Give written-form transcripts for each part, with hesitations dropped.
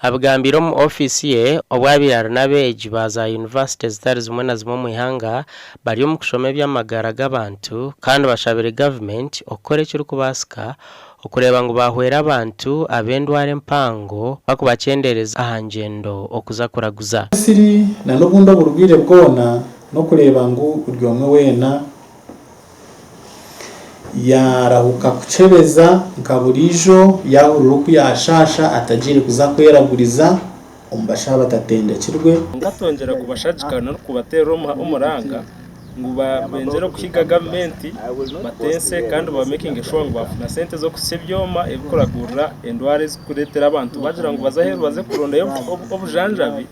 Abigambiire omu ofiisi ye obu abaire ari n'abeegi ba za yunivasite zitari zimwe na zimwe omu ihanga bari omu kushoma eby'amagara g'abantu kandi bashabire gavumenti okukora ekirikubaasika okureeba ngu baahwera abantu ab'endwara empango barikubakyendeereza aha ngyendo okuza kuraguza. Ensiri na n'obundi oburwaire bwona n'okureeba ngu buri omwe weena Yaarahuka kukyebeza nka buriijo, yaahurira oku yaashaasha atagiire kuza kweraguriza omu bashaho abatatendekirwe. Kwonka twongyera kubashagika n'okubateerera omuranga ngu bengyere kuhiga gavumenti batense kandi ba makinge shuwa ngu baafuna sente z'okuhitsya ebyoma ebirikuragurira endwara ezirikureetera abantu bagira ngu baze aheeru baze kurondayo obujanjabi.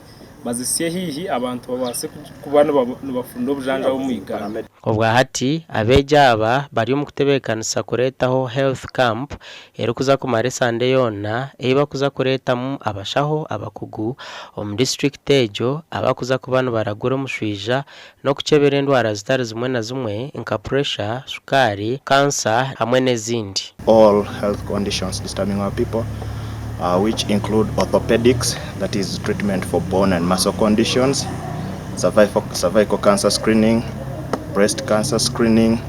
Bazitsye haihi abantu babaase kuba nibafunda obujanjabi omu Uganda. Obwahati, abeegi aba bari omu kutebeekanisa kureetaho Health Camp erikuza kumara esande yoona ei bakuza kureetamu abashaho abakugu omu disiturikiti egyo abakuza kuba nibaragura omushwija n'okukyebera endwara zitari zimwe na zimwe nka puresha, shukaari, kansa hamwe n'ezindi. All health conditions disturbing our people which include orthopedics that is treatment for bone and muscle conditions, cervical cancer screening, breast cancer screening,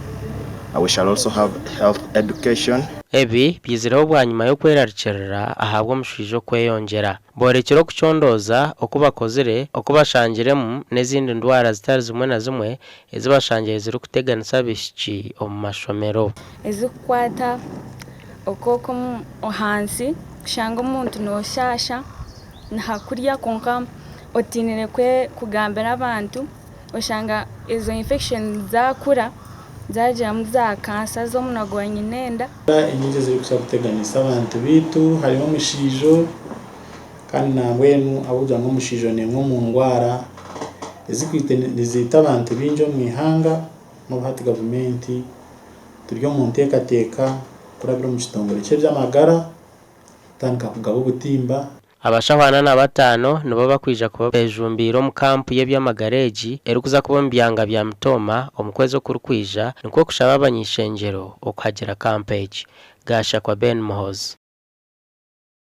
we shall also have health education. Ebi byizireho bwanyima y'okwerarikirira ahabw'omushwija okweyongyera. Boorekire okucondooza oku bakozire, oku bashangiremu n'ezindi ndwara zitari zimwe na zimwe ezi bashangire zirikuteganisa abaishiki omu mashomero. Ezikukwata okooko ahansi kushanga omuntu noshasha nihakurya kwonka otiinire kugambira abantu oshanga ezo infection zakura zagiramu za kansa z'omunwa gwa nyinenda. Enyingi ezirikuza kuteganisa abantu baitu harimu omushiijo kandi nambwenu ahabw'okugira ngu omushiijo n'emwe omu ndwara ezirikwita niziita abantu baingi omu ihanga n'obu hati gavumenti turi omu nteekateeka kurabira omu kitongore ky'eby'amagara kutandika kugaba obutimba. Abashaho ana na bataano nibo bakwija kuba bejumbiire omu kampu y'eby'amagara egi erikuza kuba omu byanga bya Mitooma omu kwezi okurikwija nikwo kushaba abany'ishengyero okuhagira kampu egi. Gashakwa Ben Muhoozi.